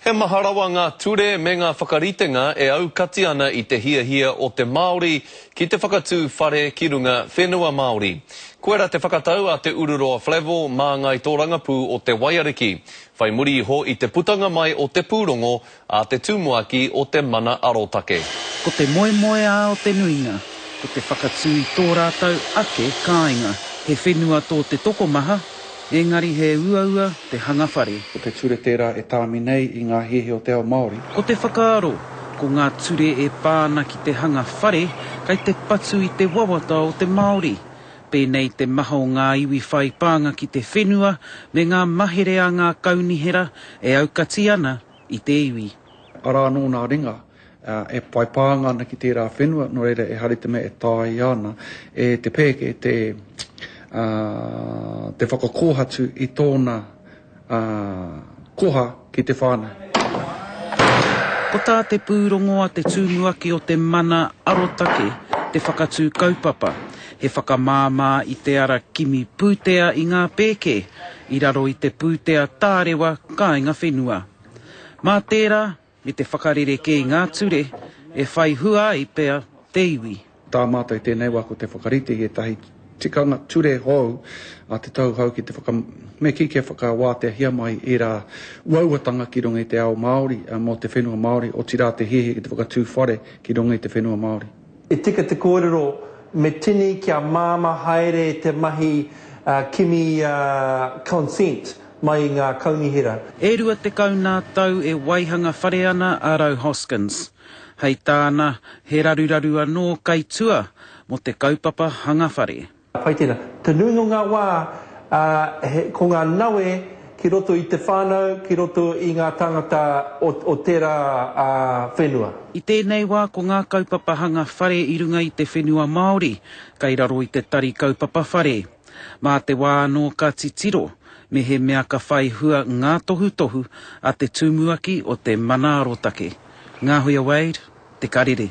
He maha rawa ngā ture me ngā whakaritenga e aukati ana i te hiahia o te Māori ki te whakatū whare ki runga whenua Māori. Koira te whakatau a Te Ururoa Flavell māngai tōrangapū o Te Waiariki, whai muri iho i te putanga mai o te pūrongo a te Tumuaki o te Mana Arotake. Ko te moemoeā o te nuinga, ko te whakatū i tō rātou ake kāinga. He whenua tō te tokomaha, Engari he uaua te hanga whare. Ko te ture tērā e tāmi nei i ngā hiahia o te ao Māori. Ko te whakaaro, ko ngā ture e pā ana ki te hanga whare kei te patu i te wawata o te Māori. Pēnei te maha o ngā iwi whai pānga ki te whenua me ngā mahere a ngā kaunihera e aukati ana i te iwi. Arā anō nā ringa e whai pānga ana ki tērā whenua, nō reira ehara i te mea e taea ana e te pēke te, te whakakōhatu i tōna koha ki te whānau. Ko tā te pūrongo a te Tumuaki o te Mana Arotake te whakatū kaupapa, he whakamāmā i te ara kimi pūtea i ngā pēke i raro i te pūtea tārewa kāinga whenua. Mā tērā, me te whakarerekē i ngā ture e whai hua ai pea te iwi. Tā mātou i tēnei wā ko te whakarite i ētahi tikanga ture hou a te tau hou ki te whaka, me kī kia whakawāteahia mai ērā uauatanga ki runga i te ao Māori mō te whenua Māori, otirā te hiahia ki te whakatū whare ki runga i te whenua Māori. E tika te kōrero, me tini kia māmā haere te mahi kimi consent mai i ngā kaunihera. E 20 nā tau e waihanga whare ana a Rau Hoskins. Hei tāna, he raruraru anō kai tua mō te kaupapa hanga whare. Pai tēnā. Te nuinga o ngā wā, he, ko ngā nawe ki roto i te whānau, ki roto i ngā tāngata o, o tērā whenua. I tēnei wā ko ngā kaupapa hanga whare i runga i te whenua Māori, kei raro i te Tari Kaupapa Whare. Mā te wā anō ka titiro mehemea ka whai hua ngā tohutohu a te Tumuaki o te Mana Arotake. Ngāhuia Wade, Te Karere.